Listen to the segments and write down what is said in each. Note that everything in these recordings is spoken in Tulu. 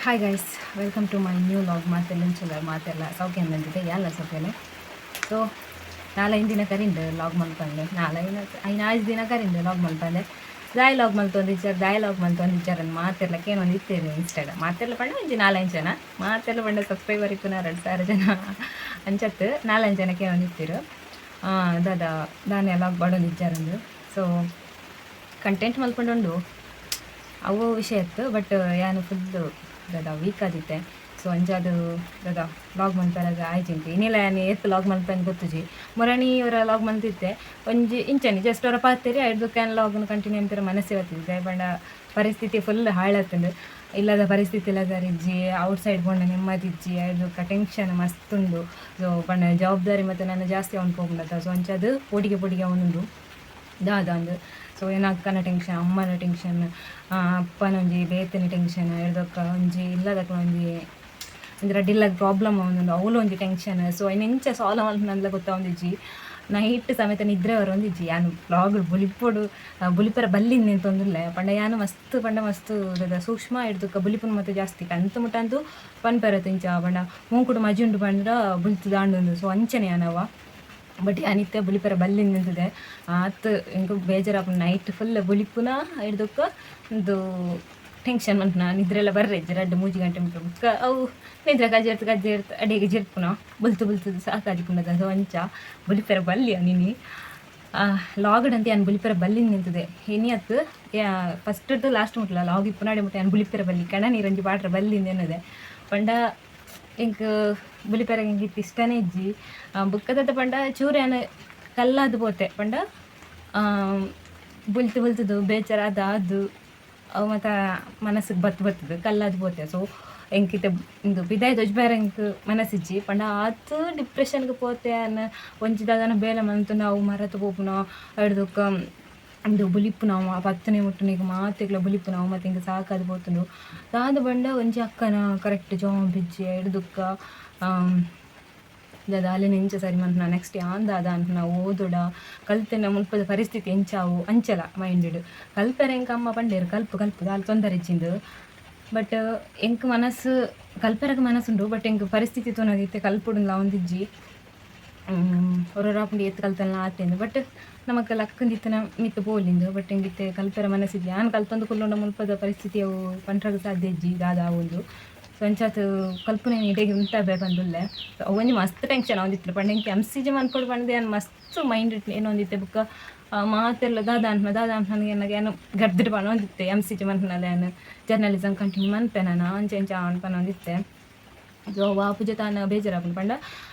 Hi guys, welcome to my new vlog. ಮಾತೆಲ್ಲ ಇಂಚಲ್ಲ, ಮಾತೆಲ್ಲ ಸೌಖ್ಯ ಅಂದಿದ್ದೆ, ಯಾಲ್ಲ ಸೌಖ್ಯಲೆ. ಸೊ ನಾಲೈದು ದಿನ ಕರಿಂಡು ಲಾಗ್ ಮಲ್ಪಂದೆ, ನಾಲೈದು ಐದು ಐದು ದಿನ ಕರಿಂಡು ಲಾಗ್ ಮಲ್ಪಂದೆ. ದಾಯಿ ಲಾಗ್ ಮಲ್ತೊಂದಿಜ್ಜಾರ್, ದಾಯಿ ಲಾಗ್ ಮಲ್ತೊಂದಿಜ್ಜಾರ್ ಅಂದ್ ಮಾತೆರ್ಲ ಕೇನೊಂದು ಇತ್ತೇರು ಇನ್ಸ್ಟಾಡ. ಮಾತೆರ್ಲ ಪಂಡ ಒಂಜಿ ನಾಲೈದು ಜನ, ಮಾತೆರ್ಲ ಪಂಡ ಸಬ್ಸ್ಕ್ರೈಬರ್ ಇಪ್ಪುನ 2000 ಜನ ಅಂಚತ್ತು ನಾಲೈದು ಜನ ಕೇನೊಂದಿತ್ತೀರು, ದಾದ ದಾನೆ ಲಾಗ್ ಬಾಡೊಂದಿಜ್ಜಾರಂದು. ಸೊ ಕಂಟೆಂಟ್ ಮಲ್ಪೊಂಡುಂಡು, ಅವು ವಿಷಯ ಇತ್ತು. ಬಟ್ ಯಾನು ಫುಲ್ಲು ದಾದ ವೀಕ್ ಆದಿತ್ತೆ. ಸೊ ಅಂಚಾದ್ ದಾದ ಲಾಗ್ ಮಲ್ಪೆರೆಗ್ ಆಯ್ಜಿಂಕ್. ಇನಿಲ ಯಾನ್ ಏತ್ ಲಾಗ್ ಮಲ್ಪೆಂದ್ ಗೊತ್ತುಜಿ. ಮೊರಣಿ ಒರ ಲಾಗ್ ಮಲ್ತಿತ್ತೆ ಒಂಜಿ ಇಂಚನೆ ಜಸ್ಟ್ ಒರ ಪಾತೆರಿ. ಐಡ್ದ್ ಯಾನ್ ಲಾಗ್ನ್ ಕಂಟಿನ್ಯೂ ಅಂತರ ಮನಸ್ಸೇ ಬತ್ತಿಜಿ. ದಾಯೆ ಪಂಡ ಪರಿಸ್ಥಿತಿ ಫುಲ್ ಹಾಳಾತುಂಡು. ಇಲ್ಲದ ಪರಿಸ್ಥಿತಿ ಇಲ್ಲ ಇಜ್ಜಿ, ಔಟ್ ಸೈಡ್ ಪೋಂಡ ನೆಮ್ಮದಿ ಇಜ್ಜಿ. ಐಡ್ದ್ ಬೊಕ್ಕ ಟೆನ್ಷನ್ ಮಸ್ತ್ ಉಂಡು. ಸೊ ಪಂಡ ಜವಾಬ್ದಾರಿ ಮತ್ತು ನಾನು ಜಾಸ್ತಿ ಆವೊಂದು ಪೋಪುಂಡತ. ಸೊ ಅಂಚಾದ್ ಪೋಡಿಗೆ ಪೋಡಿಗೆ ಆವೊಂದುಂಡು ದಾದ ಅಂದ್. ಸೊ ಎನ್ನ ಅಕ್ಕನ ಟೆನ್ಷನ್, ಅಮ್ಮನ ಟೆನ್ಷನ್, ಅಪ್ಪನ ಒಂಜಿ ಬೇತೆನೆ ಟೆನ್ಷನ್, ಐಡ್ದ್ ಒಂಜಿ ಇಲ್ಲದಕ್ಲ ಒಂಜಿ ಒಂಜಿ ರಡ್ಡ್ ಇಲ್ಲಗ್ ಪ್ರಾಬ್ಲಮ್ ಆವೊಂದುಂಡು, ಅವ್ಲು ಒಂಜಿ ಟೆನ್ಷನ್. ಸೊ ಐನ್ ಎಂಚ ಸಾಲ್ವ್ ಮಲ್ಪುನಂದ್ಲ ಗೊತ್ತಾವೊಂದಿಜ್ಜಿ. ನೈಟ್ ಸಮೇತ ನಿದ್ರೆ ಬರೊಂದಿಜ್ಜಿ. ಯಾನ್ ವ್ಲಾಗ್ ಬುಲಿಪೊಡು, ಬುಲಿಪೆರೆ ಬಲ್ಲಿಂದ್ ಎಂತೊಂದುಲ್ಲೆ. ಪಂಡ ಯಾನ್ ಮಸ್ತ್ ಪಂಡ ಮಸ್ತ್ ದಾದ ಸೂಕ್ಷ್ಮ. ಐಡ್ದ್ ಬುಲಿಪುನ ಮತ ಜಾಸ್ತಿ ಕಂತ್ ಮುಟ ಅಂತೂ ಪನ್ಪೆರತ್ ಇಂಚ ಪಂಡ ಮೂಂಕುಡು ಮಜಿ ಉಂಡು ಪಂಡ ಬುಲ್ತು ದಾಂಡುಂದು. ಸೊ ಅಂಚನೆ ಯಾನವ. ಬಟ್ ಯಾನ್ ಇತ್ತೆ ಬುಲಿಪೆರೆ ಬಲ್ಲಿಂದ್ ನಿಂತುದೆ. ಆತ್ ಎಂಕ್ ಬೇಜಾರಾಪುಂಡು. ನೈಟ್ ಫುಲ್ ಬುಲಿಪುನ, ಐಡ್ದ್ ಉಂದು ಟೆನ್ಷನ್ ಮನ್ಪುನ, ನಿದ್ರೆ ಎಲ್ಲ ಬರ್ರೆ ಇಜ್ಜಿ. 2-3 ಗಂಟೆ ಮುಟ್ಟ ಬೊಕ್ಕ ಅವು ನಿದ್ರೆ ಕಜ್ಜೆರ್ತ್ ಕಜ್ಜೆರ್ತ್ ಅಡಿಗೆ ಜೆರ್ಪುನ. ಬುಲ್ತು ಬುಲ್ತುದು ಸಾಕಾದಿಪ್ಪುಂಡದ. ಸೊ ಅಂಚ ಬುಲಿಪೆರೆ ಬಲ್ಲಿ ನಿನಿ ಲಾಗ್ಡ್ ಅಂತ ಯಾನ್ ಬುಲಿಪೆರೆ ಬಲ್ಲಿಂದ್ ನಿಂತುದೆ. ಇನಿ ಅತ್, ಫಸ್ಟ್ ಲಾಸ್ಟ್ ಮುಟ್ಲ ಲಾಗ್ ಇಪ್ಪುನಾಡೆ ಮುಟ್ಟ ಯಾನ್ ಬುಲಿಪೆರೆ ಬಲ್ಲಿ, ಕಣ ನೀರೊಂಜಿ ಪಾಡ್ರೆ ಬಲ್ಲಿಂದ್ ಎನ್ನುದೆ. ಪಂಡ ಎಂಕ್ ಬುಲಿಪೆರೆ ಎಂಕ್ ಇತ್ತೆ ಇಷ್ಟನೇ ಇಜ್ಜಿ. ಬುಕ್ಕದತ್ತ ಪಂಡ ಚೂರು ಯಾನ್ ಕಲ್ಲಾದ್ ಪೋತೆ. ಪಂಡ ಬುಲ್ತು ಬುಲ್ತುದು ಬೇಜಾರಾದ್ ಆದ್ ಅವು ಮಾತ ಮನಸ್ಸಿಗೆ ಬತ್ತು ಬತ್ತುದು ಕಲ್ಲಾದ್ ಪೋತೆ. ಸೊ ಎಂಕ್ ಇತ್ತೆ ಉಂದು ಪಿದಾಯಿ ತೊಜ್ಪಾರೆ ಎಂಕ್ ಮನಸ್ಸಿಜ್ಜಿ. ಪಂಡ ಆತ್ ಡಿಪ್ರೆಷನ್ಗೆ ಪೋತೆ ಯಾನ್. ಒಂಜಿ ದಾದನ ಬೇಲೆ ಮಂತುಂಡ ಅವು ಮರತ್ ಪೋಪುನ. ಐಡ್ದ್ ಬೊಕ್ಕ ಉಂದು ಬುಲಿಪುನ, ಪತ್ತನೇ ಮುಟ್ಟುನಿಗ್ ಮಾತೆಗ್ಲ ಬುಲಿಪುನ, ಅವು ಮಾತ ಎಂಕ್ ಸಾಕಾದ್ ಪೋತುಂಡು. ದಾದ ಪಂಡ ಒಂಜಿ ಅಕ್ಕನ ಕರೆಕ್ಟ್ ಜಾಬ್ ಇಜ್ಜಿ. ಐಡ್ದ್ ಬೊಕ್ಕ ದಾದ ಅಲೆನ್ ಎಂಚ ಸರಿ ಮನ್ಪುನ, ನೆಕ್ಸ್ಟ್ ಯಾನ್ ದಾದ ಅನ್ಪುನ, ಓದೊಡ, ಕಲ್ತಿನ ಮುಲ್ಪದ ಪರಿಸ್ಥಿತಿ ಎಂಚಾವು ಅಂಚಲ ಮೈಂಡ್. ಕಲ್ಪೆರೆ ಎಂಕ್ ಅಮ್ಮ ಪಂಡೇರು, ಕಲ್ಪು ಕಲ್ಪು, ದಾಲ ತೊಂದರೆ ಇಜ್ಜಿಂದು. ಬಟ್ ಎಂಕ್ ಮನಸ್ಸು ಕಲ್ಪೆರೆಗ್ ಮನಸ್ಸುಂಡು. ಬಟ್ ಎಂಕ್ ಪರಿಸ್ಥಿತಿ ತೂನಗ ಇತ್ತೆ ಕಲ್ಪೊಡುಂದ್ಲ ಒಂದಿಜ್ಜಿ. ಒರೊರ ಆಪುಂಡು ಏತ್ ಕಲ್ತಲ್ನ ಆತೇಂದ್. ಬಟ್ ನಮಕ್ ಲಕ್ಕಂದಿತ್ತಿನ ಮಿತ್ತ್ ಪೋಲಿಂದು. ಬಟ್ ಎಂಕ್ ಇತ್ತೆ ಕಲ್ಪೆರೆ ಮನಸ್ಸಿಜ್ಜಿ. ಯಾನ್ ಕಲ್ತೊಂದು ಕುಲ್ಲುಂಡ ಮುಲ್ಪದ ಪರಿಸ್ಥಿತಿ ಅವು ಪಂಡ್ರಗ್ ಸಾಧ್ಯ ಇಜ್ಜಿ ದಾದ ಆವುಂದು. ಸೊ ಅಂಚಾತ್ ಕಲ್ಪುನ ಇಡೆಗ್ ಉಂತಾಬೆ ಪಂದುಲ್ಲೆ. ಅವು ಒಂಜಿ ಮಸ್ತ್ ಟೆನ್ಷನ್ ಆವೊಂದಿತ್ತು. ಪಂಡ ಎಂಕ್ ಎಮ್ ಸಿ ಜಿ ಮನ್ಪೊಡು ಪಂದ್ ಯಾನ್ ಮಸ್ತ್ ಮೈಂಡ್ ಏನೊಂದಿತ್ತೆ. ಬೊಕ್ಕ ಮಾತೆರ್ಲ ದಾದ ಅನ್ಪುನ, ದಾದ ಅನ್ಪುನ ಎನ್ನಗ ಯಾನ್ ಗರ್ದ್ಡ್ ಪನೊಂದಿತ್ತೆ, ಎಮ್ ಸಿ ಜಿ ಮನ್ಪುನಲ್ಲ, ಯಾನ್ ಜರ್ನಲಿಸಮ್ ಕಂಟಿನ್ಯೂ ಮನ್ಪೆ ನಾನು, ಅಂಚ ಇಂಚ ಆವೊಂದು ಪನೊಂದಿತ್ತೆ. ಸೊ ಆಪುಜ ತಾನ ಬೇಜಾರಾಪುಂಡು. ಪಂಡ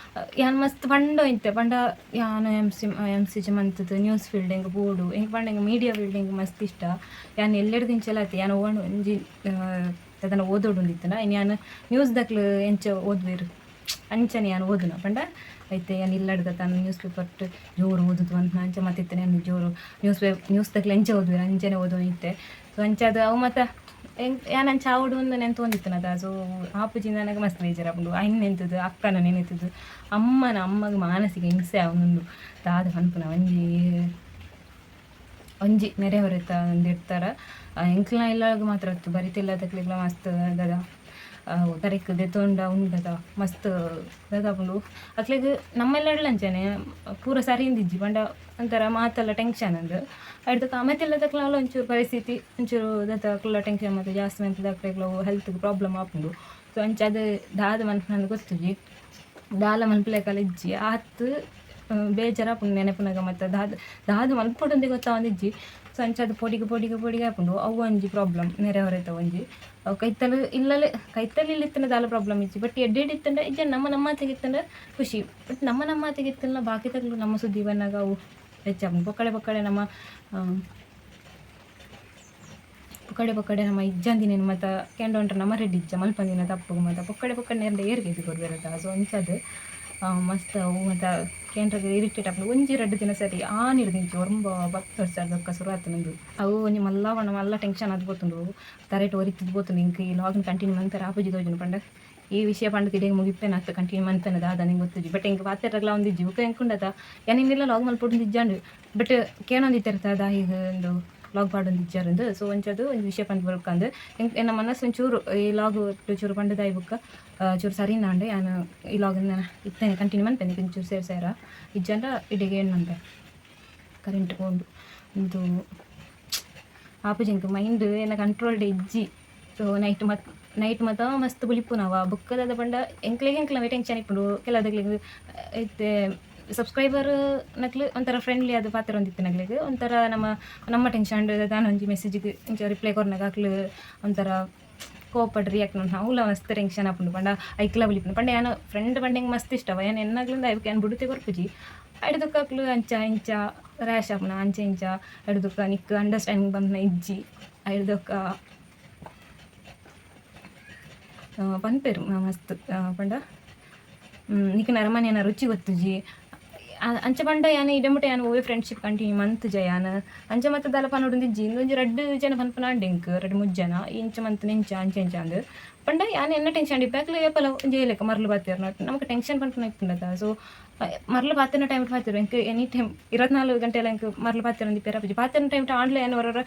ಯಾನ್ ಮಸ್ತ್ ಪಂಡ ಇತ್ತೆ, ಪಂಡ ಯಾನ್ ಎಮ್ ಸಿ ಜಿ ಮಂತುದು ನ್ಯೂಸ್ ಫೀಲ್ಡ್ ಎಂಕ್ ಬೋಡು. ಎಂಕ್ ಪಂಡ ಎಂಕ್ ಮೀಡಿಯಾ ಫೀಲ್ಡ್ ಎಂಕ್ ಮಸ್ತ್ ಇಷ್ಟ. ಯಾನ್ ಎಲ್ಲೆಡ್ದ್ ಇಂಚಲ ಆತೆ ಯಾನ್ ಓಣ್ ಒಂಜಿ ದಾದನ ಓದೊಡುಂದಿತ್ತುಂಡ ಇನಿ ಯಾನ್ ನ್ಯೂಸ್ ದಕ್ಲು ಎಂಚ ಓದುವೆರ್ ಅಂಚನೆ ಯಾನ್ ಓದುನ. ಪಂಡ ಐತೆ ಯಾನ್ ಇಲ್ಲಡ್ದ ತಾನ್ ನ್ಯೂಸ್ ಪೇಪರ್ ಜೋರು ಓದುದು ಅಂತ ಅಂಚ ಮತ್ತಿತ್ತೆ ಯಾನ್ ಜೋರು ನ್ಯೂಸ್ ದಕ್ಲು ಎಂಚ ಓದುವೆರ್ ಅಂಚನೆ ಓದೊಂದಿತ್ತೆ. ಸೊ ಅಂಚಾದ್ ಅವು ಮಾತ ಎಂಕ್ ಯಾನ್ ಅಂಚ ಆವೊಡು ಅಂದ್ ನೆಂತೊಂದಿತ್ತನತ. ಸೊ ಆಪುಜಿ ನನಗೆ ಮಸ್ತ್ ಬೇಜಾರಾಪುಂಡು. ಐನ್ ನೆಂತುದು, ಅಕ್ಕನ ನೆನೆತುದು, ಅಮ್ಮನ ಅಮ್ಮಗ್ ಮಾನಸಿಕ ಹಿಂಸೆ ಆವೊಂದುಂಡು. ದಾದ ಪನ್ಪುನ, ಒಂಜಿ ಒಂಜಿ ನೆರೆ ಹೊರೆತ ಒಂದು ಇರ್ತಾರ. ಎಂಕ್ಲ್ನ ಇಲ್ಲಗ್ ಮಾತ್ರ ಅತ್ತು, ಬರಿತಿಲ್ಲದಕ್ಲೆಗ್ಲ ಮಸ್ತ್ ದಾದ ತರೆಕ್ ದೆತೊಂಡ ಉಂಡದ ಮಸ್ತ್ ದಾದಾಪುಂಡು ಅಕ್ಲೆಗ್. ನಮ್ಮೆಲ್ಲಡ್ಲ ಅಂಚನೆ ಪೂರ ಸರಿ ಇಂದಿಜ್ಜಿ. ಪಂಡ ಒಂಥರ ಮಾತೆಲ್ಲ ಟೆನ್ಷನ್ ಅಂದ್. ಐಡ್ದ್ ಆಮೆತಿಲ್ಲದಕ್ಲೆನ ಒಂಚೂರು ಪರಿಸ್ಥಿತಿ ಒಂಚೂರು ದಾದ ಅಕ್ಲೆಲ ಟೆನ್ಷನ್ ಮತ್ತು ಜಾಸ್ತಿ ಮಂತುದು ಅಕ್ಲೆಗ್ಲ ಹೆಲ್ತ್ಗೆ ಪ್ರಾಬ್ಲಮ್ ಆಪುಂಡು. ಸೊ ಅಂಚಾದ್ ದಾದ ಮನ್ಪುನಂದ್ ಗೊತ್ತುಜಿ, ದಾಲ ಮನ್ಪುಲೆಕಲ ಇಜ್ಜಿ. ಆತ್ ಬೇಜಾರಾಪುಂಡು ನೆನಪುನಗ. ಮತ್ತು ದಾದ ದಾದ ಮನ್ಪೊಡುಂದೇ ಗೊತ್ತಾವೊಂದಿಜ್ಜಿ. ಸೊ ಅಂಚಾದ್ ಪೋಡಿಗೆ ಪೋಡಿಗೆ ಪೋಡಿಗೆ ಆಪುಂಡು. ಅವು ಒಂಜಿ ಪ್ರಾಬ್ಲಮ್ ನೆರೆ ಹೊರೆತ ಒಂಜಿ. ಅವು ಕೈತಲ್ ಇಲ್ಲಲೆ, ಕೈತಲ್ ಇಲ್ಲಿ ಇತ್ತಂಡ ದಾಲ ಪ್ರಾಬ್ಲಮ್ ಇಜ್ಜಿ. ಬಟ್ ಎಡ್ಡೆ ಎಡ್ಡೆ ಇತ್ತಂಡ ಇಜ್ಜ, ನಮ್ಮ ನಮ್ಮಾತೆಗೆ ಇತ್ತಂಡ ಖುಷಿ. ಬಟ್ ನಮ್ಮ ನಮ್ಮಾತೆಗೆ ಇತ್ತಂಡ ಬಾಕಿದಕ್ಲು ನಮ್ಮ ಸುದ್ದಿ ಬನ್ನಗ ಅವು ಹೆಚ್ಚಾಪುಂಡು. ಪೊಕ್ಕಡೆ ಪೊಕ್ಕಡೆ ನಮ್ಮ ಪೊಕ್ಕಡೆ ಪೊಕ್ಕಡೆ ನಮ್ಮ ಇಜ್ಜಂದಿನೇನು ಮತ್ತು ಕೆಂಡೊಂಡ್ರೆ ನಮ್ಮ ರೆಡ್ಡಿ ಇಜ್ಜ ಮಲ್ಪಂದಿನ ತಪ್ಪು ಮತ್ತು ಪೊಕ್ಕಡೆ ಪೊಕ್ಕಡೆ ನೇರ್ಂಡ ಏರ್ಗೆ ಇದು ಕೊರ್ಬೆರತ. ಸೊ ಅಂಚಾದ್ ಮಸ್ತ್ ಅವು ಮತ್ತು ಕೇಂಡ್ರಗ್ ಇರಿಟೇಟ್ ಆಪುಂಡು. ಒಂಜಿ ರಡ್ಡ್ ದಿನ ಸರಿ ಆನಿಡ್ದಿಂಚಿ 9-10 ವರ್ಷ ಬೊಕ್ಕ ಸುರು ಆತುಂಡು. ಅವು ಒಂಜಿ ಮಲ್ಲ ಪಂಡ ಮಲ್ಲ ಟೆನ್ಷನ್ ಆದ್ ಪೋತುಂಡು. ತರೆಟ್ ಒರಿತುದು ಪೋತುಂಡು. ಎಂಕ್ ಈ ಲಾಗ್ನ್ ಕಂಟಿನ್ಯೂ ಮನ್ಪೆರೆ ಆಪುಜಿ ತೋಜುಂಡು. ಪಂಡ ಈ ವಿಷಯ ಪಂಡ ಇಡೆಗ್ ಮುಗಿಪೆನ ಅತ್ತ ಕಂಟಿನ್ಯೂ ಮನ್ಪೆನ ದಾದ ನಿಂಗೆ ಗೊತ್ತುಜಿ. ಬಟ್ ಎಂಕ್ ಪಾತೆರಗ್ಲ ಒಂದಿಜ್ಜಿ. ಬೊಕ್ಕ ಎಂಕ್ ಉಂಡತ ಯಾನ್ ಇನ್ನಿಲ್ಲ ಲಾಗ್ ಮಲ್ಪೊಡು ಇಜ್ಜಾಂಡ್. ಬಟ್ ಕೇನೊಂದಿತ್ತೆರ್ ದಾದ ಈಗ ಉಂದು. ಲಾಗ್ ಪಾಡೊಂದಿಜ್ಜಾರಂದು. ಸೊ ಒಂಚದು ಒಂಜಿ ವಿಷಯ ಪಂದ್ ಬೊಲ್ಕಂದು ಎನ್ನ ಮನಸ್ಸು ಒಂಚೂರು ಈ ಲಾಗ್ ಚೂರು ಪಂಡದಾಯಿ ಬುಕ್ಕ ಚೂರು ಸರಿ ನಾಂಡೆ ಯಾನ್ ಈ ಲಾಗ್ ಇತ್ತೇನೆ ಕಂಟಿನ್ಯೂ ಮನ್ಪೆನೆ ಒಂಚೂರು ಸೇರ್ ಸೇರ ಇಜ್ಜಂಡ ಇಡೆಗೆ ಏನು ಮನ್ಪೆ. ಕರೆಂಟ್ ಪೋಂಡು. ಇಂದು ಆಪುಜಿ ಮೈಂಡ್ ಎನ್ನ ಕಂಟ್ರೋಲ್ಡ್ ಇಜ್ಜಿ. ಸೊ ನೈಟ್ ಮತ್ ನೈಟ್ ಮತ ಮಸ್ತ್ ಬುಲಿಪುನವ. ಬುಕ್ಕದ ಪಂಡ ಎಂಕ್ಲೆಗ್ ಎಂಕ್ಲವೇ ಟೆನ್ಷನ್ ಇಪ್ಪುಂಡು. ಕೆಲವುದಕ್ಲೆಗ್ ಇತ್ತೆ ಸಬ್ಸ್ಕ್ರೈಬರ್ ನಕ್ಲು ಒಂಥರ ಫ್ರೆಂಡ್ಲಿ ಅದು ಪಾತೆರೊಂದಿತ್ತಿನಕ್ಲೆಗ್ ಒಂಥರ ನಮ್ಮ ನಮ್ಮ ಟೆನ್ಷನ್ ದಾನ ಒಂಜಿ ಮೆಸೇಜಿಗ್ ಇಂಚ ರಿಪ್ಲೈ ಕೊರ್ನಗ ಅಕ್ಲು ಒಂಥರ ಕೋಪಡ್ ರಿಯಾಕ್ಟ್ ಮಲ್ಪುನ ಅವುಲ ಮಸ್ತ್ ಟೆನ್ಷನ್ ಆಪುಂಡು. ಪಂಡ ಐಕ್ಲ ಬುಲಿಪುಂಡು. ಪಂಡ ಯಾನ್ ಫ್ರೆಂಡ್ ಪಂಡ ಎಂಕ್ ಮಸ್ತ್ ಇಷ್ಟವ. ಯಾನ್ ಎನ್ನಾಗ್ಲಿಂದ ಐಕ್ ಯಾನ್ ಬುಡುತೆ ಕೊರ್ಪುಜಿ. ಐಡ್ದೊಕ್ಕ ಅಕ್ಲು ಅಂಚ ಇಂಚ ರ್ಯಾಶ್ ಆಪುನ, ಅಂಚ ಇಂಚ ಐಡ್ದೊಕ್ಕ ನಿಕ್ಕ್ ಅಂಡರ್ಸ್ಟ್ಯಾಂಡಿಂಗ್ ಪನ್ಪುನ ಇಜ್ಜಿ. ಐಡ್ದೊಕ್ಕ ಪನ್ಪೆರ್ ಮಸ್ತ್ ಪಂಡ ನಿಕ್ಕ್ ನರಮಾನ್ಯನ ರುಚಿ ಗೊತ್ತುಜಿ ಅಂಚ ಪಂಡ ಯಾನ್ ಇಡೆ ಮುಟ ಯಾನ್ ಒವ್ವೆ ಫ್ರೆಂಡ್ಶಿಪ್ ಕಂಟಿನ್ಯೂ ಮಂತುಜ ಯಾನ್. ಅಂಚ ಮತ್ತ ದಾಲ ಪನೊಡುಂದು ಇಜ್ಜಿ. ಇಂದೊಂಜಿ ರಡ್ಡ್ ಜನ ಪನ್ಪುನಾಂಡ್ ಎಂಕ್, ರಡ್ಡ್ ಮೂಜಿ ಜನ ಇಂಚ ಮಂತ್ನ ಇಂಚ ಅಂಚ ಇಂಚ ಅಂದ್. ಪಂಡ ಯಾನ್ ಎನ್ನ ಟೆನ್ಷನ್ ಇಪ್ಪೆ, ಅಕ್ಲು ಏಪಲ ಒಂಜೇ ಲೆಕ್ಕ ಮರ್ಲ್ ಪಾತೆರ್ನ. ನಮಕ್ ಟೆನ್ಷನ್ ಪನ್ಪುನ ಇಪ್ಪುಂಡತ. ಸೊ ಮರ್ಲ್ ಪಾತೆರ್ನ ಟೈಮ್ ಪಾತೆರು ಎಂಕ್ ಎನಿ ಟೈಮ್ 24 ಗಂಟೆಲ ಎಂಕ್ ಮರ್ಲ್ ಪಾತೆರೊಂದು ಇಪ್ಪೆರೆ ಆಪುಜಿ. ಪಾತೆರ್ನ ಟೈಮ್ ಆಂಡ್ಲ ಯಾನ್ ಒರೊರ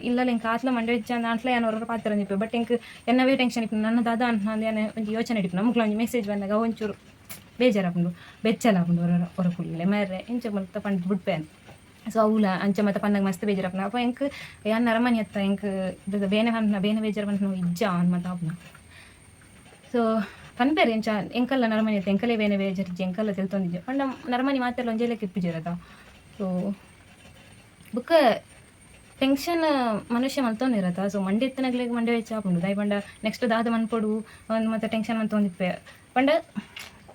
ಇಲ್ಲಲ ಎಂಕ್ ಆತ್ಲ ಮಂಡೆ ಬೆಚ್ಚ ಆಂಡ್ಲ ಯಾನ್ ಒರೊರ ಪಾತೆರೊಂದಿಪ್ಪೆ. ಬಟ್ ಎಂಕ್ ಎನ್ನವೇ ಟೆನ್ಷನ್ ಇಪ್ಪುಂಡು. ನನ್ನ ದಾದ ಅಂದ್ ಯಾನ್ ಒಂಜಿ ಯೋಚನೆ ಇಪ್ಪುಂಡು. ನಮಕ್ಲ ಒಂಜಿ ಮೆಸೇಜ್ ಬನ್ನಗ ಒಂಚೂರು ಬೇಜಾರಾಪುಂಡು, ಬೆಚ್ಚಲ ಆಪುಂಡು. ಒರೊರ ಒರ ಕುಲ್ಲೆ ಮರ್ರೆ ಇಂಚ ಮಲ್ತ ಪಂಡ್ ಬುಡ್ಪೆ. ಸೊ ಅವುಲ ಅಂಚ ಮತ ಪನ್ನಗ ಮಸ್ತ್ ಬೇಜಾರಾಪುಂಡು. ಅಪ ಎಂಕ್ ಯಾನ್ ನರಮನಿ ಅತ್ತ, ಎಂಕ್ ಬೇನೆ ಪನ್ಪುನ ಬೇನೆ ಬೇಜಾರು ಪನ್ಪುನ ಇಜ್ಜ ಅಂದ್ ಮತ ಆಪುನ. ಸೊ ಪನ್ಪೆರ್ ಎಂಚ ಎಂಕಲ್ಲ ನರಮನಿ ಅತ್ತ, ಎಂಕಲೇ ಬೇನೆ ಬೇಜಾರು ಇಜ್ಜಿ, ಎಂಕಲ್ಲ ತೆಲ್ತೊಂದಿಜ್ಜ ಪಂಡ ನರಮನಿ ಮಾತೆರ್ಲ ಒಂಜೇ ಲೆಕ್ಕ ಇಪ್ಪುಜೆರತ. ಸೊ ಬುಕ್ಕ ಟೆನ್ಷನ್ ಮನುಷ್ಯ ಮಲ್ತೊಂದಿರತ್ತ. ಸೊ ಮಂಡೆ ಇತ್ತಿನಗ್ಲೆಗ್ ಮಂಡೆ ಬೆಚ್ಚ ಆಪುಂಡು. ದಾಯೆ ಪಂಡ ನೆಕ್ಸ್ಟ್ ದಾದ ಮನ್ಪೊಡು ಒಂದು ಮತ್ತೆ ಟೆನ್ಷನ್ ಮಲ್ತೊಂದಿಪ್ಪೆ. ಪಂಡ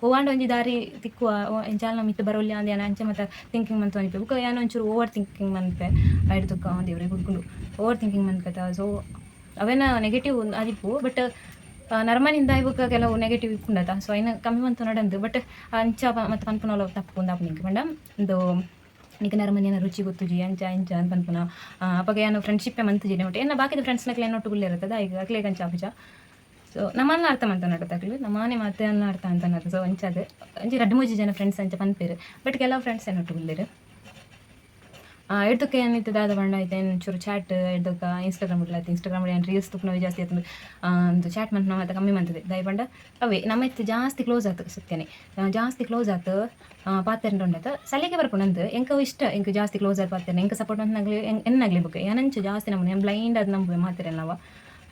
ಒವಾಂಡ ಒಂಜಿ ದಾರಿ ತಿಕ್ಕುವ, ಎಂಚಾಲ ಮಿತ್ತ್ ಬರೊಲ್ಯ ಅಂದ್ ಯಾನ್ ಅಂಚ ಮತ ಥಿಂಕಿಂಗ್ ಮಲ್ತೊಂದಿಪ್ಪೆ. ಬುಕ್ಕ ಯಾನ್ ಒಂಚೂರು ಓವರ್ ಥಿಂಕಿಂಗ್ ಮನ್ಪೆ. ಐಡ್ ತುಕ್ಕ ದೇವ್ರೆ ಬುಡ್ಕುಂಡು ಓವರ್ ಥಿಂಕಿಂಗ್ ಮನ್ಪೆತ. ಸೊ ಅವೆನ ನೆಗೆಟಿವ್ ಆದಿಪ್ಪು. ಬಟ್ ನರಮನಿಂದ ಬುಕ್ಕ ಕೆಲವು ನೆಗೆಟಿವ್ ಇಪ್ಪುಂಡತ. ಸೊ ಐನ ಕಮ್ಮಿ ಮಂತೊನಡಂದು. ಬಟ್ ಅಂಚ ಮತ್ತೆ ಪನ್ಪುನಲ ತಪ್ಪು ಉಂದಾಪುಂಡು ಎಂಕ್. ಪಂಡ ಇಂದು ನಿಕ್ ನರಮನಿಯನ ರುಚಿ ಗೊತ್ತುಜಿ ಅಂಚ ಇಂಚ ಅಂದ್ ಪನ್ಪುನ. ಅಪಗ ಯಾನ್ ಫ್ರೆಂಡ್ಶಿಪ್ಪೆ ಮಂತುಜಿ ಒಟ್ಟು. ಎನ್ನ ಬಾಕಿದ ಫ್ರೆಂಡ್ಸ್ನಕ್ಲೆ ಎನ್ನೊಟ್ಟುಗು ಉಲ್ಲೆರತ್ತ ಈಗ ಅಕ್ಲೆಗ್ ಅಂಚ ಆಪುಜ. ಸೊ ನಮ್ಮನ್ನ ಅರ್ಥ ಮಂತೊನಡತ ಅಕ್ಲು ನಮಾನೆ ಮಾತೆ ಅನ್ನ ಅರ್ಥ ಅಂತನದು. ಸೊ ಅಂಚಾದ್ ಒಂಜಿ ರಡ್ಡ್ ಮೂಜಿ ಜನ ಫ್ರೆಂಡ್ಸ್ ಅಂಚ ಪನ್ಪೆರ್. ಬಟ್ ಕೆಲವು ಫ್ರೆಂಡ್ಸ್ ಎನ್ನೊಟ್ಟುಗು ಉಲ್ಲೆರ್. ಎಡ್ದಕ್ಕೆ ಏನಿತ್ತು ದಾದ ಪಂಡ ಐತೆ ಒಂಚೂರು ಚಾಟ್ ಎಡ್ದಕ್ಕ ಇನ್ಸ್ಟಾಗ್ರಾಮ್ ಉಡ್ಲಾತ್. ಇನ್ಸ್ಟಾಗ್ರಾಮ್ ಏನು ರೀಲ್ಸ್ ತುಪ್ಪುನವೆ ಜಾಸ್ತಿ ಆತುಂಡು. ಒಂದು ಚಾಟ್ ಮಂತ್ ಮತ್ತೆ ಕಮ್ಮಿ ಮಂತದೆ. ದಾಯೆ ಪಂಡ ಅವೇ ನಮ್ಮ ಇತ್ತು ಜಾಸ್ತಿ ಕ್ಲೋಸ್ ಆತು ಸತ್ಯನೆ ಜಾಸ್ತಿ ಕ್ಲೋಸ್ ಆತು ಪಾತೆರ್ಂಡ ಉಂಡತ ಸಲಿಗೆ ಬರ್ಪುಂಡು ಅಂದ್. ಎಂಕ್ ಅವು ಇಷ್ಟ, ಎಂಕ್ ಜಾಸ್ತಿ ಕ್ಲೋಸ್ ಆದ್ ಪಾತೆರ್ನ ಎಂಕ್ ಸಪೋರ್ಟ್ ಮಂತ್ನಾಗ್ಲಿ ಎನ್ನಾಗ್ಲಿ. ಬುಕ್ಕ ಯಾನಂಚ ಜಾಸ್ತಿ ನಂಬುನೆ, ಯಾನ್ ಬ್ಲೈಂಡ್ ಆದ್ ನಂಬುವೆ ಮಾತೆರೆನ್ನವ.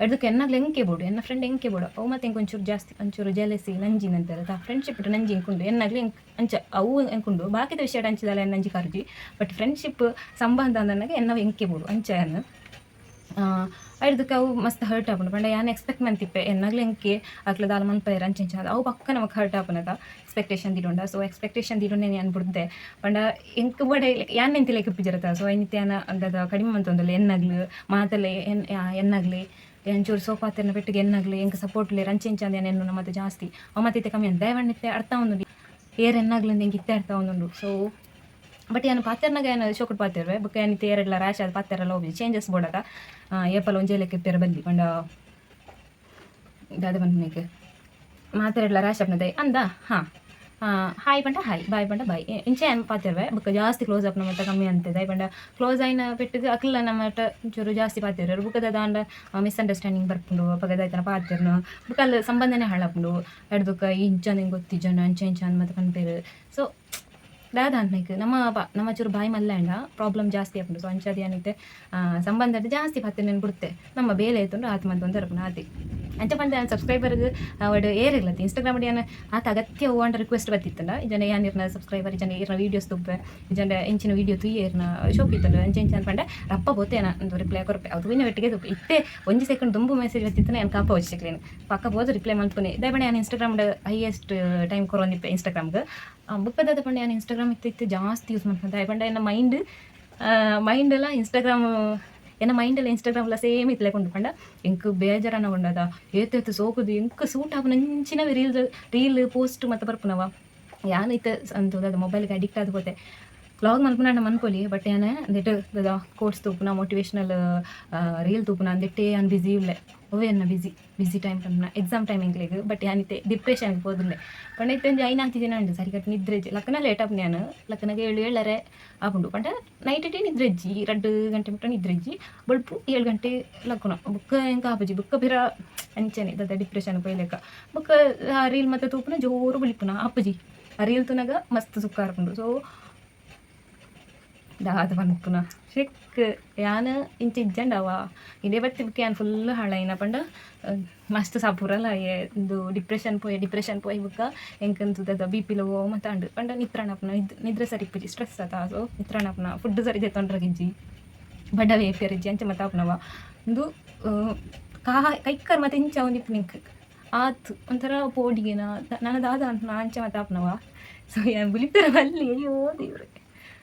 ಎಡ್ದಕ್ಕೆ ಎನ್ನಾಗ್ಲಿ ಎಂಕೆ ಬೋಡು, ಎನ್ನ ಫ್ರೆಂಡ್ ಎಂಕೆ ಬೋಡು. ಅವು ಮತ್ತೆ ಎಂಕ್ ಒಂಚೂರು ಜಾಸ್ತಿ ಒಂಚೂರು ಜೆಲಸಿ ನಂಜಿ ಅಂತಾರತ ಫ್ರೆಂಡ್ಶಿಪ್ ನಂಜಿ ಎಂಕುಂಡು ಎನ್ನಾಗ್ಲಿ ಎಂಕ್ ಅಂಚ ಅವು ಎಂಕುಂಡು. ಬಾಕಿದ ವಿಷಯ ಅಂಚದಲ್ಲ ಎನ್ನ ನಂಜಿ ಕಾರುಜಿ. ಬಟ್ ಫ್ರೆಂಡ್ಶಿಪ್ ಸಂಬಂಧ ಅಂದನಾಗ ಎನ್ನವ ಎಂಕೆ ಬೋಡು ಅಂಚ ಯಾನ್. ಐಡ್ದಕ್ಕೆ ಅವು ಮಸ್ತ್ ಹರ್ಟ್ ಆಪುಂಡು. ಪಂಡ ಯಾನ್ ಎಕ್ಸ್ಪೆಕ್ಟ್ ಮಂತಿಪ್ಪೆ ಎನ್ನಾಗ್ಲಿ ಎಂಕೆ ಅಕ್ಲ ದಾಲ ಮನ್ಪೆರ್ ಅಂಚ ಇಂಚ. ಅವು ಪಕ್ಕ ನಮಕ್ ಹರ್ಟ್ ಆಪುನತ ಎಕ್ಸ್ಪೆಕ್ಟೇಷನ್ ದೀಡೊಂಡ. ಸೊ ಎಕ್ಸ್ಪೆಕ್ಟೇಷನ್ ದೀಡೊಂಡೆ ಯಾನ್ ಬುಡ್ದೆ. ಪಂಡ ಎಂಕ್ ಬೋಡೆ ಯಾನ್ ಎಂತಿಲೆಕ ಇಪ್ಪುಜರತ. ಸೊ ಐನಿತ್ತೆ ಯಾನ್ ದಾದ ಕಡಿಮೆ ಮಂತೊಂದುಲ್ಲೆ. ಎನ್ನಾಗ್ಲು ಮಾತಲೆ ಎನ್ನಾಗ್ಲಿ ಒಂಚೂರು ಸೋಪ್ ಪಾತೆರ್ನ ಪೆಟ್ಟಿಗೆ ಎನ್ನಾಗ್ಲಿ ಎಂಕ್ ಸಪೋರ್ಟ್ ಉಲ್ಲೆರ್ ಅಂಚ ಇಂಚ ಅಂದ್ ಯಾನ್ ಎನ್ನುನ ಮತ್ತೆ ಜಾಸ್ತಿ. ಅವು ಮತ್ತೆ ಇತ್ತೆ ಕಮ್ಮಿ ಅಂದ್ ದಯವಂಡ ಇತ್ತೆ ಅರ್ಥ ಆವೊಂದುಂಡು ಏರ್ ಎನ್ನಾಗ್ಲಿ ಅಂದ್ ಎಂಕ್ ಇತ್ತೆ ಅರ್ಥ ಆವೊಂದುಂಡು. ಸೊ ಬಟ್ ಯಾನ್ ಪಾತೆರ್ನಗ ಯಾನ್ ಶೋಕುಡು ಪಾತೆರುವೆ. ಬೊಕ್ಕ ಯಾನ್ ಇತ್ತೆ ಏರೆಡ್ಲ ರ್ಯಾಶ್ ಆದ್ ಪಾತೆರಲ ಹೋಗಿ ಚೇಂಜಸ್ ಬೋಡತ. ಏಪಲ ಒಂಜೇ ಲೆಕ್ಕ ಇಪ್ಪೆರೆ ಬಲ್ಲಿ. ಪಂಡ ದಾದ ಪನ್ಪುನೆಕ್ ಮಾತೆರೆಡ್ಲ ರ್ಯಾಶ್ ಆಪುನ ಅಂದ ಹಾಂ ಹಾಯ್ ಪಂಡ ಹಾಯ್, ಬಾಯ್ ಪಂಡ ಬಾಯ್, ಇಂಚ ಯಾನ್ ಪಾತೆರುವೆ. ಬೊಕ್ಕ ಜಾಸ್ತಿ ಕ್ಲೋಸ್ ಆಪುನ ಮತ್ತ ಕಮ್ಮಿ ಅಂತೆ. ದಾಯೆ ಪಂಡ ಕ್ಲೋಸ್ ಆಯಿನ ಪೆಟ್ಟಿಗೆ ಅಕ್ಲ ನಮ್ಮಟ ಒಂಚೂರು ಜಾಸ್ತಿ ಪಾತೆರುವೆರ್. ಬೊಕ್ಕ ದಾದ ಮಿಸ್ಅಂಡರ್ಸ್ಟ್ಯಾಂಡಿಂಗ್ ಬರ್ಪುಂಡು. ಅಪಗ ದಾಯ್ತನ ಪಾತೆರ್ನು ಬೊಕ್ಕ ಅಲ್ ಸಂಬಂಧನೇ ಹಾಳಾಪುಂಡು. ಎಡ್ದೊಕ್ಕ ಇಂಚ ನಿಂಗೆ ಗೊತ್ತಿಜ್ಜಂಡ ಅಂಚ ಇಂಚ ಅಂದ್ ಮತ್ತೆ ಪನ್ಪೆರ್. ಸೊ ದಾದ ಅಂದ್ ನಮ್ಮ ನಮ್ಮ ಚೂರು ಬಾಯಿ ಮಲ್ಲಾಂಡ ಪ್ರಾಬ್ಲಮ್ ಜಾಸ್ತಿ ಆಪುಂಡು. ಸೊ ಅಂಚಾದ್ ಯಾನಿತ್ತೆ ಸಂಬಂಧ ಜಾಸ್ತಿ ಪಾತೆರ್ನೆನ್ ಬುಡ್ತೆ. ನಮ್ಮ ಬೇಲೆ ಆಯ್ತುಂಡು ಆತ್ ಮಂತೊಂದು ಇರ್ಪುಂಡು ಆತೆ. ಅಂಚ ಪಂಡ ಯಾನ್ ಸಬ್ಸ್ಕ್ರೈಬರ್ಗ್ ಅವಡ್ ಏರೆಗ್ಲತ್ತಿ ಇನ್ಸ್ಟಾಗ್ರಾಮ್ ಯಾನ್ ಆತ ಅಗತ್ಯ ಹೂವಂಡ ರಿಕ್ವೆಸ್ಟ್ ಬತ್ತಿತ್ತಂಡ ಇಜ್ಜಂಡ ಯಾನ್ ಇರ್ನ ಸಬ್ಸ್ಕ್ರೈಬರ್ ಇಜ್ಜಂಡ ಇರ್ನ ವೀಡಿಯೋಸ್ ತುಪ್ಪೆ ಇಜ್ಜಂಡ ಇಂಚಿನ ವೀಡಿಯೋ ತೂಯೆ ಇರ್ನ ಶೋಕ್ ಇತ್ತುಂಡು ಅಂಚ ಇಂಚ ಪಂಡ ರಪ್ಪ ಪೋತೆ ಯಾನ ಒಂದು ರಿಪ್ಲೈ ಕೊರ್ಪೆ. ಅವು ತೂಯಿನ ಒಟ್ಟಿಗೆ ತುಪ್ಪೆ. ಇತ್ತೆ ಒಂಜಿ ಸೆಕೆಂಡ್ ದುಂಬು ಮೆಸೇಜ್ ಬತ್ತಿತ್ತಂಡ ಯಾನ್ ಕಾಪ ವಚ್ಚಿಕ್ಲೇನು ಪಕ್ಕ ಪೋದು ರಿಪ್ಲೈ ಮಲ್ಪುನೆ. ದಾಯೆ ಯಾನ್ ಇನ್ಸ್ಟಾಗ್ರಾಮ್ ಹೈಯೆಸ್ಟ್ ಟೈಮ್ ಕೊರೊಂದಿಪ್ಪೆ ಇನ್ಸ್ಟಾಗ್ರಾಮ್ಗೆ. ಬುಕ್ಕದಾದ ಪಂಡ ಯಾನ್ ಇನ್ಸ್ಟಾಗ್ರಾಮ್ ಇತ್ತು ಇತ್ತು ಜಾಸ್ತಿ ಯೂಸ್ ಮಲ್ಪುನೆ. ದಾಯೆ ಪಂಡ ಎನ್ನ ಮೈಂಡ್ ಮೈಂಡ್ ಎಲ್ಲ ಇನ್ಸ್ಟಾಗ್ರಾಮ್ ಎನ್ನ ಮೈಂಡ್ ಎಲ್ಲ ಇನ್ಸ್ಟಾಗ್ರಾಮ್ ಸೇಮ್ ಇತ್ಲೆ ಕೊಂಡು. ಪಂಡ ಎಂಕ್ ಬೇಜಾರನ ಉಂಡದ ಏತ್ ಏತ್ ಸೋಕುದು ಎಂಕ್ ಸೂಟ್ ಆಪುನಂಚಿನ ರೀಲ್ ರೀಲ್ ಪೋಸ್ಟ್ ಮತ್ತೆ ಬರ್ಪುನವ. ಯಾನ್ ಇತ್ತೆ ಅಂತು ಮೊಬೈಲ್ಗೆ ಅಡಿಕ್ಟ್ ಆದ್ ಪೋತೆ. ವ್ಲಾಗ್ ಮನ್ಪುನಾಂಡ ಮನ್ಪೊಲಿ. ಬಟ್ ಯಾನ್ ಅಂದೆಟ್ ದಾದ ಕೋಟ್ಸ್ ತೂಪುನ, ಮೋಟಿವೇಶ್ನಲ್ ರೀಲ್ ತೂಪುನ ಅಂದೆಟ್ಟೇ ಯಾನ್ ಬಿಸಿ ಉಲ್ಲೆ. ಅವೇ ಎನ್ನ busy busy time ಪಂಡ ಎಕ್ಸಾಮ್ ಟೈಮ್ ಎಂಕ್ಲೆಗ್. ಬಟ್ ಯಾನಿತ್ತೆ ಡಿಪ್ರೆಷನ್ ಪೋದುಲ್ಲೆ ಪಂಡ ಇತ್ತೆ ಒಂಜಿ ಐನಾಂತಿ ದಿನ ಉಂಡು ಸರಿಕಟ್ ನಿದ್ರೆ ಇಜ್ಜಿ. ಲಕ್ಕನ ಲೇಟ್ ಆಪುಂಡು, ಯಾನ್ ಲಕ್ಕನಾಗ 7 7:30 ಆಪುಂಡು. ಪಂಡ ನೈಟ್ ಟೇ ನಿದ್ರೆ ಇಜ್ಜಿ, 2 ಗಂಟೆ ಮುಟ್ಟ ನಿದ್ರೆ ಇಜ್ಜಿ. ಬೊಲ್ಪು 7 ಗಂಟೆ ಲಕ್ಕುನ. ಬುಕ್ಕ ಎಂಕ ಆಪುಜಿ. ಬುಕ್ಕ ಪಿರ ಅಂಚನೆ ದಾದ ಡಿಪ್ರೆಷನ್ ಪೋಯಿಲೆಕ್ಕ. ಬುಕ್ಕ ರೀಲ್ ಮತ್ತೆ ತೂಪುನ, ಜೋರು ಬುಲಿಪುನ. ಆಪುಜಿ. ಆ ರೀಲ್ ತೂನಗ ಮಸ್ತ್ ಸುಖ ಆಪುಂಡು. ಸೊ ದಾದ ಪನ್ಪುನ ಶಿಕ್, ಯಾನ್ ಇಂಚ ಇಜ್ಜಂಡವ ಇದೇ ಬತ್ತಿ. ಬುಕ್ಕ ಯಾನ್ ಫುಲ್ ಹಾಳಾಯಿನ ಪಂಡ ಮಸ್ತ್ ಸಪುರಲ ಆಯೆ. ಇಂದು ಡಿಪ್ರೆಷನ್ ಪೋಯೆ. ಡಿಪ್ರೆಷನ್ ಪೋಯಿ ಬುಕ್ಕ ಎಂಕಂತು ದಾದ ಬಿಪಿ ಲೋ ಮತ್ತ ಆಂಡ್. ಪಂಡ ನಿತ್ರಾಣ ಆಪುನ, ನಿದ್ರೆ ಸರಿ ಇಪ್ಪುಜಿ, ಸ್ಟ್ರೆಸ್ ಆತ. ಸೊ ನಿತ್ರಾಣ ಆಪುನ, ಫುಡ್ ಸರಿ ದೆತ್ತೊಂಡ್ರಗಿಜ್ಜಿ, ಬಡವೆ ಏಪಿಯರಿಜ್ಜಿ, ಅಂಚ ಮತ್ತೆ ಆಪುನವ. ಇಂದು ಕಾ ಕೈಕರ್ ಮತ್ತೆ ಇಂಚ ಒಂದಿಪ್ಪು ನಿಂಕ್ ಆತ್ ಒಂಥರ ಪೋಡಿಗೆನ ನನ್ನ ದಾದ ಅಂತ ಅಂಚ ಮತ್ತೆ ಆಪುನವ. ಸೊ ಯಾನ್ ಬುಲಿಪೆರ ಬಲ್ಲಿ. ಅಯ್ಯೋ ದೇವ್ರೆ.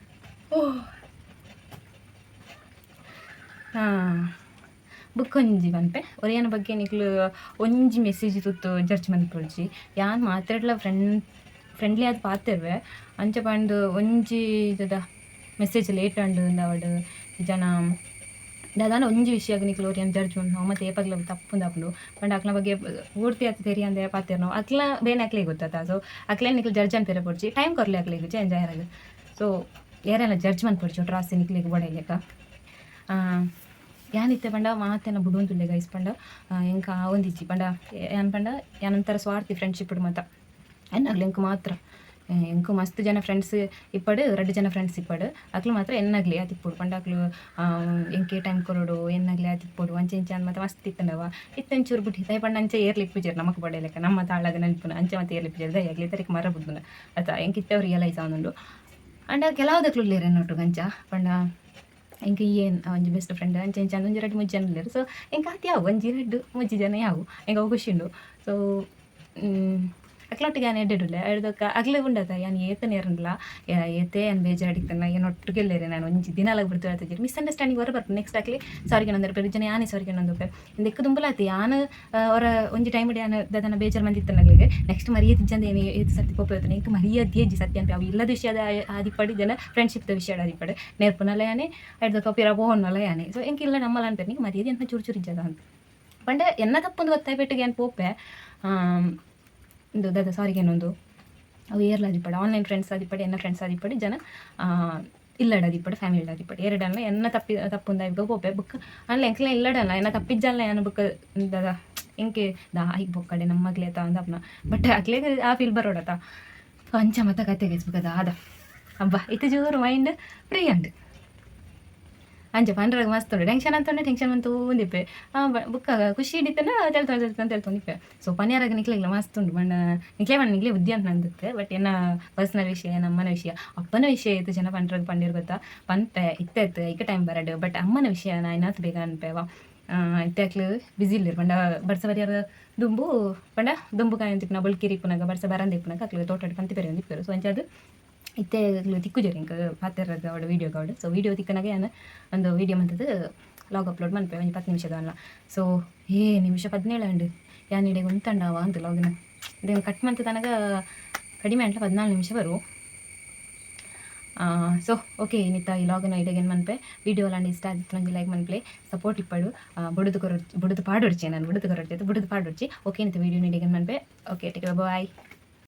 ಓ ಹಾಂ, ಬುಕ್ಕೊಂಜಿ ಪನ್ಪೆ. ಒರಿಯನ ಬಗ್ಗೆ ನಿಕ್ಲು ಒಂಜಿ ಮೆಸೇಜ್ ತೂತು ಜಡ್ಜ್ ಮನ್ಪೊಡ್ಚಿ. ಯಾನ್ ಮಾತೆರ್ಲ ಫ್ರೆಂಡ್ಲಿ ಆದ್ ಪಾತೆರ್ವೆ. ಅಂಚ ಪಂದ್ ಒಂಜಿ ದಾದ ಮೆಸೇಜ್ ಲೇಟ್ ಆಂಡ್ ಅಂದಾವಡ್ ಜನ ದಾದಾನ ಒಂಜಿ ವಿಷಯಗ್ ನಿಕ್ಲು ಒರಿಯನ್ ಜಡ್ಜ್ ಮನ್ಪುನವು ಮತ್ತೆ ಏಪಗ್ಲ ತಪ್ಪುಂದಾಪುಂಡು. ಪಂಡ ಅಕ್ಲ್ನ ಬಗ್ಗೆ ಪೂರ್ತಿ ಆತ್ ತೆರಿಯಂದೆ ಪಾತೆರ್ನವು. ಅಕ್ಲ್ನ ಬೇನೆ ಅಕ್ಲೆಗ್ ಗೊತ್ತತ್ತ. ಸೊ ಅಕ್ಲೆನ್ ನಿಕ್ಲು ಜಡ್ಜ್ ಅನ್ಪೆರೆ ಪೊಡ್ಚಿ. ಟೈಮ್ ಕೊರ್ಲೆ ಅಕ್ಲೆಗ್ ಚೇಂಜ್ ಆಯೆರೆಗ್. ಸೊ ಏರೆಲ ಜಡ್ಜ್ ಮನ್ಪೊಡ್ಚಿ ಒಟ್ರಾಸಿ ನಿಕ್ಲೆಗ್ ಬೋಡಾಯಿಲೆಕ. ಯಾನಿತ್ತೆ ಪಂಡ ಮಾತೆನ ಬುಡೊಂದುಲ್ಲೆ ಗೈಸ್. ಪಂಡ ಎಂಕ್ ಆವೊಂದಿಜ್ಜಿ. ಪಂಡ ಯಾನ್ ಪಂಡ ಯಾನೊಂಥರ ಸ್ವಾರ್ಥಿ ಫ್ರೆಂಡ್ಶಿಪ್ ಮಾತ. ಎನ್ನಾಗ್ಲ ಎಂಕ್ ಮಾತ್ರ ಎಂಕ್ ಮಸ್ತ್ ಜನ ಫ್ರೆಂಡ್ಸ್ ಇಪ್ಪಡ್, ರಡ್ಡ್ ಜನ ಫ್ರೆಂಡ್ಸ್ ಇಪ್ಪಡ್. ಅಕ್ಲು ಮಾತ್ರ ಎನ್ನಾಗ್ಲೆ ಆತಿಪ್ಪೊಡು. ಪಂಡ ಅಕ್ಲು ಎಂಕೆ ಟೈಮ್ ಕೊರೊಡು, ಎನ್ನಾಗ್ಲೆ ಆತಿಪ್ಪೊಡು, ಅಂಚೆ ಇಂಚ ಅಂದ್ ಮಾತ ಮಸ್ತ್ ಇತ್ತುಂಡವ. ಇತ್ತೆ ಒಂಚೂರು ಬುಡ್ಡಿ. ದಾಯೆ ಪಂಡ ಅಂಚೆ ಏರ್ಲ ಇಪ್ಪುಜೆರ್ ನಮಕ್ ಬೋಡಾಯಿಲೆಕ. ನಮ್ಮ ತಾಳಗ ನಲ್ಪುನ ಅಂಚೆ ಮಾತ ಏರ್ಲ ಇಪ್ಪುಜೆರ್. ದಾಯೆ ಅಗ್ಲೆ ತರೆಕ್ ಮರ ಬುಡ್ಡುನ ಅತ. ಎಂಕ್ ಇತ್ತೆ ಅವು ರಿಯಲೈಸ್ ಆವೊಂದುಂಡು. ಆಂಡ ಕೆಲವುದಕ್ಲು ಉಲ್ಲೆರ್ ಎನ್ನೊಟ್ಟುಗು ಅಂಚ. ಪಂಡ ಎಂಕ್ ಏನ್ ಒಂಜಿ ಬೆಸ್ಟ್ ಫ್ರೆಂಡ್ ಅಂಚೆ ಇಂಚ ಒಂಜಿ ರಡ್ಡ್ ಮೂಜಿ ಜನ ಉಲ್ಲೆರ್. ಸೊ ಎಂಕ್ ಆತ್ ಯಾವು, ಒಂಜಿ ರಡ್ಡ್ ಮೂಜಿ ಜನ ಯಾವು. ಎಂಕ್ ಅವು ಖುಷಿ ಉಂಡು. ಸೊ ಅಕ್ಲೊಟ್ಟಿಗೆ ಯಾನ್ ಎಡ್ಡೆಡುಲ್ಲೆ. ಅಯ್ಡ್ದೊಕ್ಕ ಅಕ್ಲೆಗ್ ಉಂಡತ ಯಾನ್ ಏತ್ ನೇರಂಡ್ಲ, ಏತೇ ಯಾನ್ ಬೇಜಾಡಿತ್ತನ ಏನ್ ಒಟ್ಟುಗೆ ಉಲ್ಲೆರ್. ನಾನು ಒಂಜಿ ದಿನಲ ಬುಡ್ದು ಆತುಜೆರ್. ಮಿಸ್ಅಂಡರ್ಸ್ಟ್ಯಾಂಡಿಂಗ್ ಒರ ಬರ್ಪುಂಡು. ನೆಕ್ಸ್ಟ್ ಅಕ್ಲೆ ಸಾರಿ ಕೇನೊಂದಿರ್ಪೆರ್, ಇಜ್ಜಂಡ ಯಾನೇ ಸಾರಿ ಕೇನೊಂದುಪ್ಪೆ. ಇಂದೆಕ್ ದುಂಬುಲ ಆತ್. ಯಾನ್ ಒರ ಒಂಜಿ ಟೈಮ್ ಯಾನ್ ದಾದನ ಬೇಜಾರ್ ಮಂದಿತ್ತನಗ್ಲೆಗ್ ನೆಕ್ಸ್ಟ್ ಮರ್ಯಾದೆ ಇಜ್ಜಂದೆ ಏನ್ ಏತ್ ಸರ್ತಿ ಪೋಪೆ ಹೋತನೆ. ಎಂಕ್ ಮರ್ಯಾದೆ ಇಜ್ಜಿ ಸತ್ಯ ಅನ್ಪೆ. ಅವು ಇಲ್ಲದ ವಿಷಯದ ಆದಿಪ್ಪಡ್, ಜನ ಫ್ರೆಂಡ್ಶಿಪ್ದ ವಿಷಯ ಆದಿಪ್ಪಡ್, ನೇರ್ಪುನಲ ಯಾನೆ, ಅಯ್ಡ್ದೊಕ್ಕ ಪಿರ ಪೋವೊನ್ನಲ ಯಾನೆ. ಸೊ ಎಂಕ್ ಇಲ್ಲ ನಮ್ಮಲ ಅನ್ಪೆರ್, ನಿಂಕ್ ಮರ್ಯಾದೆ ಅಂತ ಚೂರು ಚೂರು ಇಜ್ಜದ ಅಂತ. ಪಂಡ ಎನ್ನ ತಪ್ಪುಂದು ಗೊತ್ತಾಯ್ಪೆಟ್ಟಿಗೆ ಯಾನ್ ಪೋಪೆ ಇಂದು ದಾದ ಸಾರಿ ಕೇನೊಂದು. ಅವು ಏರ್ಲ ಆದಿಪ್ಪಡ್, ಆನ್ಲೈನ್ ಫ್ರೆಂಡ್ಸ್ ಆದಿಪ್ಪಡ್, ಎನ್ನ ಫ್ರೆಂಡ್ಸ್ ಆದಿಪ್ಪಡ್, ಜನ ಇಲ್ಲಡ್ ಆದಿಪ್ಪಡ್, ಫ್ಯಾಮಿಲಿ ಆದಿಪ್ಪಡ್, ಎರಡನ್ನ ಎನ್ನ ತಪ್ಪಿ ತಪ್ಪುಂದ ಪೋಪೆ. ಬುಕ್ ಅಲ್ಲ ಎಂಕ್ಲ ಇಲ್ಲಡಲ್ಲ ಎನ್ನ ತಪ್ಪಿಜ್ಜಲ್ಲ ಯಾನ್. ಬುಕ್ ದಾದ ಎಂಕೆ ದಾಯಿಗ್ ಬೊಕ್ಕಡೆ ನಮ್ಮಗ್ಲೆ ತ ಅಂದಪ್ನ. ಬಟ್ ಅಕ್ಲೆಗ್ ಆ ಫೀಲ್ ಬರೋಡತ. ಅಂಚ ಮತ್ತ ಕತೆ ಗೈಸ್. ಬುಕ್ಕ ದಾದ ಅಬ್ಬಾ, ಇತ್ತೆ ಜೋರು ಮೈಂಡ್ ಫ್ರೀ ಅಂಡ್. ಅಂಚ ಪಂಡ್ರಾಗ ಮಸ್ತ್ ಉಂಡು. ಟೆನ್ಷನ್ ಅಂತ ಉಂಡು, ಟೆನ್ಷನ್ ಮಂತು ಒಂದಿಪ್ಪೆ ಬುಕ್ಕ ಖುಷಿ ಹಿಡಿತನ ತೆಲ್ತೊಂದು ತೆಲ್ತೊಂದು ತೆಲ್ತೊಂದಿಪ್ಪೆ. ಸೊ ಪನಿಯಾರಾಗ ನಿಕ್ಲೆಗ್ಲ ಮಸ್ತ್ ಉಂಡು. ಬಣ್ಣ ನಿಕ್ಲೆ ಬಣ್ಣ ನಿಕ್ಲೆ ಬುದ್ಧಿ ಅಂತ ನಂದುತ್ತೆ. ಬಟ್ ಎನ್ನ ಪರ್ಸನಲ್ ವಿಷಯ, ನಮ್ಮನ ವಿಷಯ, ಅಪ್ಪನ ವಿಷಯ ಇತ್ತು ಜನ ಪಂಡ್ರಾಗ ಪಂಡಿರ್ ಗೊತ್ತಾ. ಪನ್ಪೆ ಇತ್ತೆ ಇತ್ತು ಐಕ ಟೈಮ್ ಬರಡು. ಬಟ್ ಅಮ್ಮನ ವಿಷಯ ನಾ ಏನಾತ್ ಬೇಗ ಅನ್ಪೇವ. ಇತ್ತೆ ಅಕ್ಲು ಬಿಸಿ ಇಲ್ಲೇರು. ಪಂಡ ಬರ್ಸ ಬರಿಯಾರ ದುಂಬು, ಪಂಡ ದುಂಬು ಕಾಯಿ ಅಂತಿಪ್ಪುನ ಬೊಲ್ಕಿರಿ ಇಪ್ಪುನಾಗ, ಬರ್ಸ ಬರಂದೆ ಇಪ್ಪುನಾಗ ಅಕ್ಲು ತೋಟಡ್ ಪಂತಿ ಪೆರೆ ಇಪ್ಪೆರು. ಸೊ ಅಂಚಾದ್ ಇತ್ತೆ ಅಕ್ಲು ತಿಕ್ಕುಜೆರ್ ಎಂಕ್ ಪಾತೆರ್ರಗ ಅವಡು ವೀಡಿಯೋ ಅವಡು. ಸೊ ವೀಡಿಯೋ ತಿಕ್ಕನಾಗ ಯಾನ್ ಒಂದು ವೀಡಿಯೋ ಮಂತದ್ದು ಲಾಗ್ ಅಪ್ಲೋಡ್ ಮನ್ಪೆ, ಒಂಜಿ 10 ನಿಮಿಷದ ಅಲ್ಲ. ಸೊ ಏ ನಿಮಿಷ 17 ಅಂಡು. ಯಾನ್ ಇಡೆಗ್ ಉಂತಂಡವ ಅಂತ ಲಾಗಿನ ಇದನ್ನು ಕಟ್ ಮಂತ ತನಗ ಕಡಿಮೆ ಅಂಟ್ಲ 14 ನಿಮಿಷ ಬರು. ಸೊ ಓಕೆ, ಇನಿತ ಈ ಲಾಗನ ಇಡೆಗೆ ಮನ್ಪೆ. ವೀಡಿಯೋ ಲಾಂಡ ಇಷ್ಟ ಆಗಿತ್ತು ಒಂಜಿ ಲೈಕ್ ಮನ್ಪ್ಲೆ, ಸಪೋರ್ಟ್ ಇಪ್ಪಡು. ಬುಡುದು ಕೊರೊಡ್ಚಿ, ಬುಡುದು ಪಾಡೊಡ್ಚಿ. ನಾನು ಬುಡುದು ಕೊರೊಡ್ಚಿ, ಬುಡುದು ಪಾಡೊಡ್ಚಿ. ಓಕೆ, ಇನಿತ ವೀಡಿಯೋ ಇಡೆಗೆ ಮನ್ಪೆ. Okay, take, bye.